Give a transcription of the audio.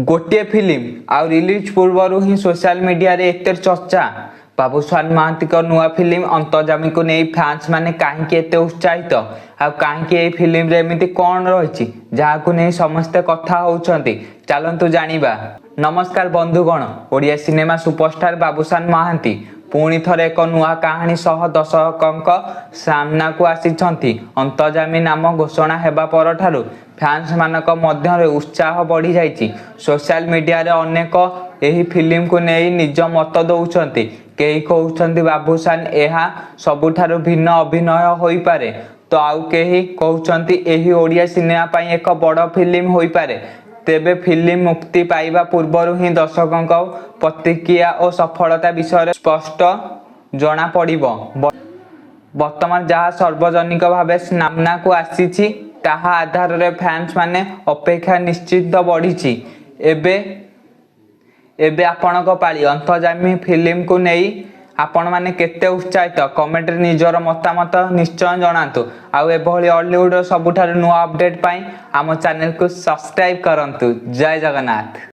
ଗୋଟିଏ ଫିଲ୍ମ ଆଉ ରିଲିଜ୍ ପୂର୍ବରୁ ହିଁ ସୋସିଆଲ ମିଡିଆରେ ଏତେ ଚର୍ଚ୍ଚା। ବାବୁସାନ ମହାନ୍ତିଙ୍କ ନୂଆ ଫିଲ୍ମ ଅନ୍ତର୍ଯ୍ୟାମୀକୁ ନେଇ ଫ୍ୟାନ୍ସ ମାନେ କାହିଁକି ଏତେ ଉତ୍ସାହିତ, ଆଉ କାହିଁକି ଏହି ଫିଲ୍ମରେ ଏମିତି କ'ଣ ରହିଛି ଯାହାକୁ ନେଇ ସମସ୍ତେ କଥା ହେଉଛନ୍ତି, ଚାଲନ୍ତୁ ଜାଣିବା। ନମସ୍କାର ବନ୍ଧୁଗଣ, ଓଡ଼ିଆ ସିନେମା ସୁପରଷ୍ଟାର ବାବୁସାନ ମହାନ୍ତି ପୁଣି ଥରେ ଏକ ନୂଆ କାହାଣୀ ସହ ଦର୍ଶକଙ୍କ ସାମ୍ନାକୁ ଆସିଛନ୍ତି। ଅନ୍ତର୍ଯ୍ୟାମୀ ନାମ ଘୋଷଣା ହେବା ପରଠାରୁ ଫ୍ୟାନ୍ସମାନଙ୍କ ମଧ୍ୟରେ ଉତ୍ସାହ ବଢ଼ିଯାଇଛି। ସୋସିଆଲ ମିଡିଆରେ ଅନେକ ଏହି ଫିଲ୍ମକୁ ନେଇ ନିଜ ମତ ଦେଉଛନ୍ତି। କେହି କହୁଛନ୍ତି ବାବୁସାନ ଏହା ସବୁଠାରୁ ଭିନ୍ନ ଅଭିନୟ ହୋଇପାରେ, ତ ଆଉ କେହି କହୁଛନ୍ତି ଏହି ଓଡ଼ିଆ ସିନେମା ପାଇଁ ଏକ ବଡ଼ ଫିଲ୍ମ ହୋଇପାରେ। ତେବେ ଫିଲ୍ମ ମୁକ୍ତି ପାଇବା ପୂର୍ବରୁ ହିଁ ଦର୍ଶକଙ୍କ ପ୍ରତିକ୍ରିୟା ଓ ସଫଳତା ବିଷୟରେ ସ୍ପଷ୍ଟ ଜଣାପଡ଼ିବ। ବର୍ତ୍ତମାନ ଯାହା ସାର୍ବଜନିକ ଭାବେ ସାମ୍ନାକୁ ଆସିଛି, ତାହା ଆଧାରରେ ଫ୍ୟାନ୍ସମାନେ ଅପେକ୍ଷା ନିଶ୍ଚିତ ବଢ଼ିଛି। ଏବେ ଆପଣଙ୍କ ପାଳି। ଅନ୍ତର୍ଯ୍ୟାମୀ ଫିଲ୍ମକୁ ନେଇ ଆପଣମାନେ କେତେ ଉତ୍ସାହିତ, କମେଣ୍ଟରେ ନିଜର ମତାମତ ନିଶ୍ଚୟ ଜଣାନ୍ତୁ। ଆଉ ଏଭଳି ଅଲିଉଡ଼ର ସବୁଠାରୁ ନୂଆ ଅପଡେଟ୍ ପାଇଁ ଆମ ଚ୍ୟାନେଲକୁ ସବସ୍କ୍ରାଇବ୍ କରନ୍ତୁ। ଜୟ ଜଗନ୍ନାଥ।